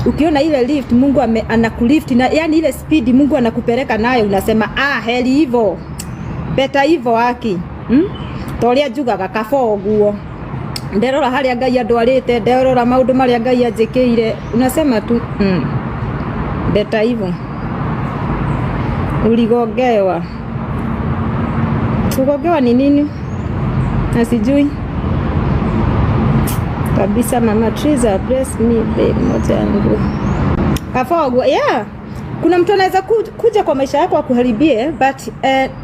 Ukiona ile lift Mungu anakulift na yani ile speed Mungu anakupeleka nayo unasema ah, heri hivyo, better hivyo haki. Ta ũrĩa njugaga kaba ũguo. Nderora harĩa Ngai andwarĩte, nderora maũndũ marĩa Ngai anjĩkĩire, unasema tu better hivyo. Uligongewa. Kugongewa ni nini? Na sijui kabisa. Mama Triza, bless me babe, moja yangu kaba ũguo, yeah. Kuna mtu anaweza kuja kwa maisha yako akuharibie, but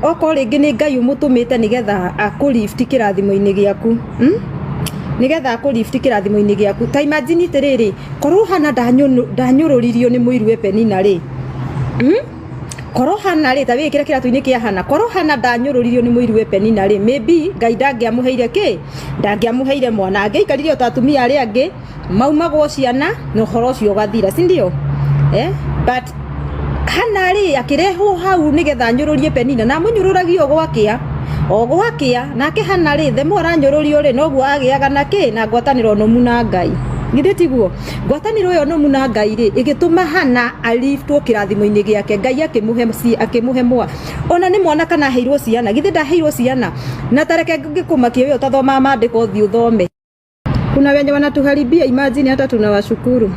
okorwo rĩngĩ nĩ Ngai ũmũtũmĩte nĩgetha akũlift kĩrathimo-inĩ gĩaku, Nĩgetha akũlift kĩrathimo-inĩ gĩaku. Ta imagine atĩrĩrĩ, korwo Hana ndanyũrũririo nĩ mũiruwe Penina rĩ, Korwo Hana rĩ, ta wĩkĩre kĩratũ-inĩ kĩa Hana, korwo Hana ndanyũrũririo nĩ mũiruwe Penina rĩ, maybe Ngai ndangĩamũheire kĩ? Ndangĩamũheire mwana. Angĩaikarire o ta atumia arĩa angĩ maumagwo ciana na ũhoro ũcio ũgathira, si ndio? Eh? But Hana rĩ, akĩrehwo hau nĩgetha anyũrũrie Penina, na amũnyũrũragia o gwakĩa, o gwakĩa. Nake Hana rĩ, the more aranyũrũrio rĩ, noguo agĩaga na kĩ? Na ngwatanĩro nũmu na Ngai. Githĩ tiguo? Ngwatanĩro ĩyo nũmu na Ngai rĩ, ĩgĩtũma Hana aliftwo kĩrathimo-inĩ gĩake. Ngai akĩmũhe mwa ona nĩ mwana kana aheirwo ciana, githĩ ndaheirwo ciana? Na tareke ngĩkũmakie we ũtathomaga maandĩko, ũthiĩ ũthome. Kuna wenye wanatuharibia, imagine hata tunawashukuru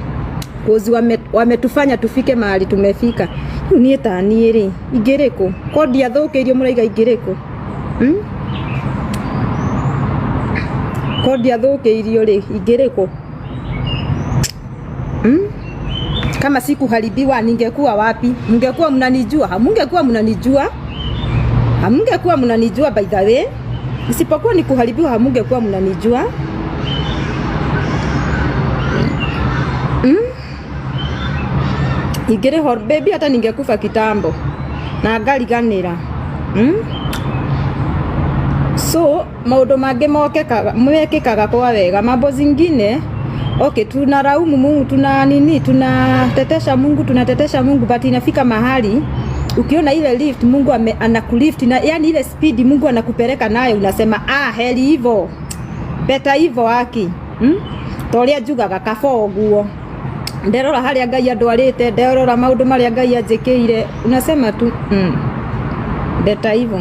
cause wametufanya tufike mahali tumefika. Rĩu niĩ ta niĩ rĩ, ingĩrĩ kũ? Ko ndiathũkĩirio mũraiga ingĩrĩ kũ? Ko ndiathũkĩirio rĩ, ingĩrĩ kũ? Kama sikuharibiwa ningekuwa wapi? Mngekuwa mnanijua? Hamungekuwa mnanijua? Hamungekuwa mnanijua by the way. Isipokuwa ni kuharibiwa, hamungekuwa mnanijua. Ingĩrĩ ho baby, hata ningekufa kitambo na ngariganĩra. So maũndũ mangĩ mokekaga mekĩkaga kwa wega, mambo zingine okay, tunalaumu Mungu, tuna nini, tunatetesha Mungu, tunatetesha Mungu, but inafika mahali ukiona ile lift Mungu anakulift na yani ile speed Mungu anakupeleka nayo unasema ah, heri hivyo, better hivyo haki. Ta ũrĩa njugaga kaba ũguo. Nderora harĩa Ngai andwarĩte, nderora maũndũ marĩa Ngai anjĩkĩire, unasema tu better hivyo.